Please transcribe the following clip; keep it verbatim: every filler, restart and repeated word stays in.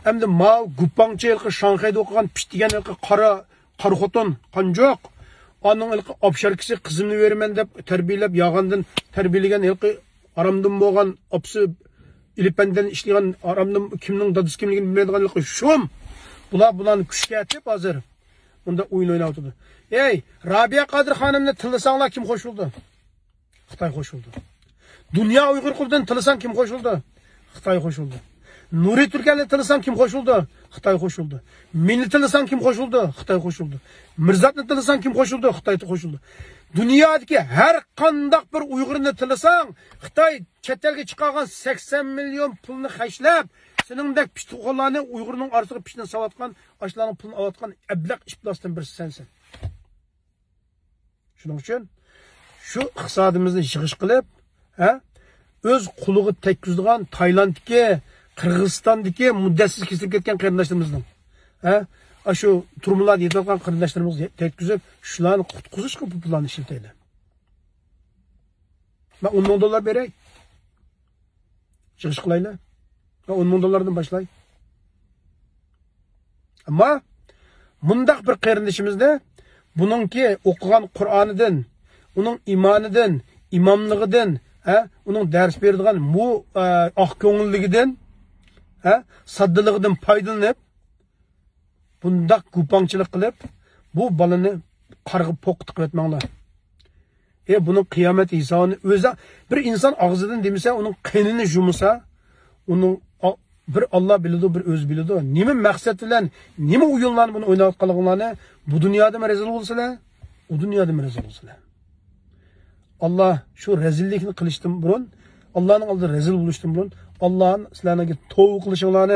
ئەمدى ماۋۇ گۇپاڭچى ھېلىقى شاڭخەيدە ئوقۇغان پىت دېگەن ھېلىقى قارا، قارا خوتۇن، قانجۇق. ئانىڭ ھېلىقى ئاپشاركىسى قىزىمنى بېرىمەن دەپ تەربىيەلەپ، ياغاندىن تەربىيەلىگەن ھېلىقى ھارامدىن بولغان ئاپىسى ئېلىپەندىدىن ئىشلىگەن ھارامدىن كىمنىڭ دادىسى كىملىكىنى بىلمەيدىغان ھېلىقى شۇم. بۇلار بۇلارنى كۈچكە ئېتىپ ھازىر مۇنداق ئويۇن ئويناۋاتىدۇ. ئەي، رابىيە قادىر خانىمنى تىللىساڭلار كىم خوش بولىدۇ؟ خىتاي خوش بولىدۇ. دۇنيا ئۇيغۇر قۇرۇلتىيىنى تىللىساڭ كىم خوش بولىدۇ؟ خىتاي خوش بولىدۇ. نۇرى تۈركەننى تىللىساڭ كىم خوش بولىدۇ؟ خىتاي خوش بولىدۇ. مېنى تىللىساڭ كىم خوش بولىدۇ؟ خىتاي خوش بولىدۇ. مىرزاتنى تىللىساڭ كىم خوش بولىدۇ؟ خىتاي خوش بولىدۇ. دۇنيادىكى ھەر قانداق بىر ئۇيغۇرنى تىللىساڭ، خىتاي چەت ئەلگە چىقارغان سەكسەن مىليون پۇلنى خەجلەپ، سېنىڭدەك پىتخورلارنى ئۇيغۇرنىڭ ئارىسىغا پىتنە ساۋاتقان، ئاشۇلارنىڭ پۇلىنى ئاۋاتقان ئەبلەخ ئىپلاسلاردىن بىرسى سەنسەن. شۇنىڭ ئۈچۈن شۇ ئىقتىسادىمىزنى يىغىش قىلىپ، ھە، ئۆز قولىغا تەگكۈزىدىغان تايلاندتىكى، قىرغىزىستاندىكى مۇددەتسىز كېسىلىپ كەتكەن قېرىنداشلىرىمىزنىڭ، ھە، ئاشۇ تۈرمىلەردە يېتىۋاتقان قېرىنداشلىرىمىزغا تەگكۈزۈپ، شۇلارنى قۇتقۇزۇشقا بۇ پىلاننى ئىشلىتەيلى. مەن ئون مىڭ دوللار بېرەي. يىغىش قىلايلى. مەن ئون مىڭ دوللاردىن باشلاي. ئەمما مۇنداق بىر قېرىندىشىمىزنى بۇنىڭكى ئوقۇغان قۇرئانىدىن، ئۇنىڭ ئىمانىدىن، ئىماملىقىدىن، ھە، ئۇنىڭ دەرس بېرىدىغان مۇ-، ئە، ئاق كۆڭۈللۈكىدىن، ھە، ساددىلىقىدىن پايدىلىنىپ، بۇنداق گۇپاڭچىلىق قىلىپ، بۇ بالىنى قارغا پوققا تىقىۋەتمەڭلار. ئە، بۇنىڭ قىيامەت ھېسابىنى ئۆزى، بىر ئىنسان ئاغزىدىن دېمىسە، ئۇنىڭ قېنىنى يۇمىسا، ئۇنىڭ ئا-، بىر ئاللا بىلىدۇ، بىر ئۆزى بىلىدۇ. نېمە مەقسەت بىلەن، نېمە ئويۇنلارنى بۇنى ئويناۋاتقانلىقىڭلارنى بۇ دۇنيادىمۇ رەزىل بولىسىلەر، ئۇ دۇنيادىمۇ رەزىل بولىسىلەر. ئاللا شۇ رەزىللىكنى قىلىشتىن بۇرۇن، ئاللانىڭ ئالدىدا رەزىل بولۇشتىن بۇرۇن، ئاللا سىلەرنىڭكى توۋا قىلىشىڭلارنى،